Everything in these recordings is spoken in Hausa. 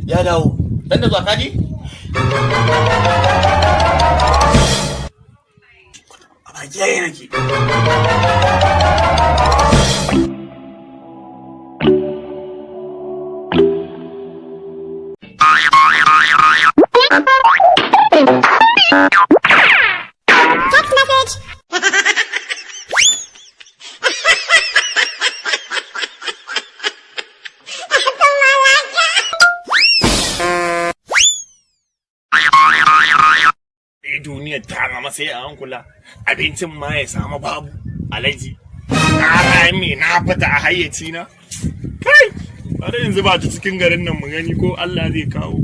Ya dawo. Dan da zuwa kaji? A baki yayi nake. Text message. Eh, duniyar ta zama sai a hankula, abincin ma ya samu babu. Alaji, na rame, na fita a hayyaci na. Kai, bari yanzu ba ta cikin garin nan mu gani ko Allah zai kawo.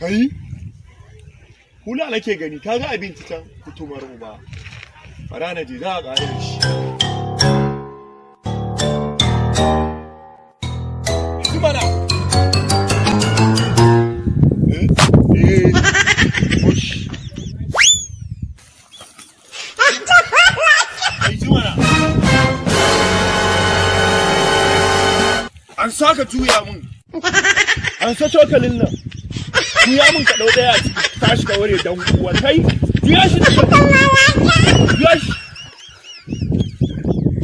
Kai, hula nake gani, kaga abinci can kutumar uba. Bara na je, za a ƙare da shi. Ji mana. Eh, eh, ush. Ai, ji mana. An saka juya mun. An sa cokalin nan. Juya mun ka ɗau ɗaya a ciki, tashi ka ware dan uwa. Kai, juya shi da kyau. Juya shi.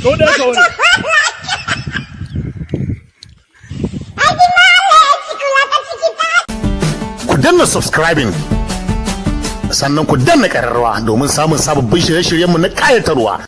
Ɗau ɗaya ka ware. Ku danna subscribing, sannan ku danna ƙararrawa domin samun sababbin shirye-shiryenmu na ƙayatarwa.